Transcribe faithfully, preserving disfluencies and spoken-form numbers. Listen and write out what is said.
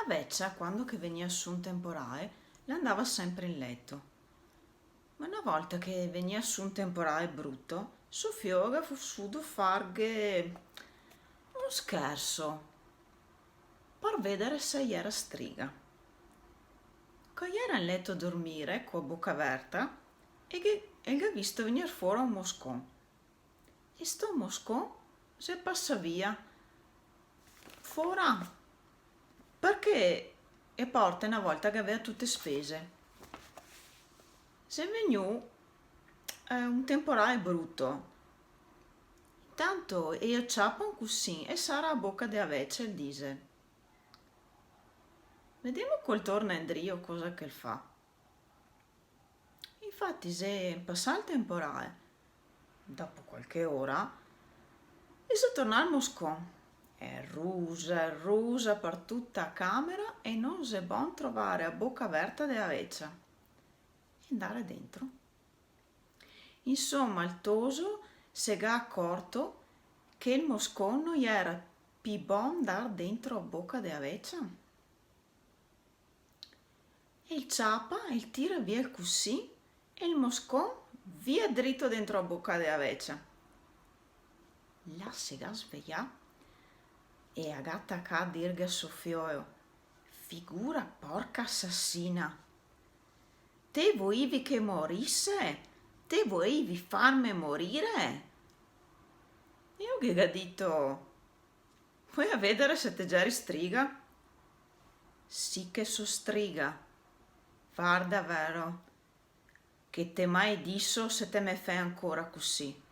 La vecia, quando che vegnìa su un temporae, la ndava senpre in leto. Ma na volta che vegnìa su un temporae bruto, so fioło ga fu-, sudo farghe un scherso par vedare se a iera striga. Co a iera in leto a dormire, co a boca verta, e ghe-, e ga visto vegnir fora un moscon. E sto moscon xe pasà via fora, parché e porte na volta che gavea tute spese. Xe vegnù, eh, un temporae bruto. Intanto elo ciapa un cusin e sara a boca de a vecia e el dixe: "Vedemo co el torna indrio cosa che el fa." Infati xe pasà el temporae. Dopo qualche ora, el xe tornà el moscon. E rusa, e rusa par tuta a camera e no xe bon trovare a boca verta de a vecia e ndare dentro. Insoma, el toso se ga acorto che el moscon no iera pi bon ndar dentro a boca de a vecia. E el ciapa, e el tira via el cusin, e el moscon via drito dentro a boca de a vecia. La se ga sveià e a ga tacà a dirghe a so fioło: "Figura, porca asasina! Te voevi che morise? Te voevi farme morire?" E ło ghe ga dito: "Voea vedare se te geri striga?" "Sì che so striga. Varda, vero, che te malediso se te me fè ancora cusì."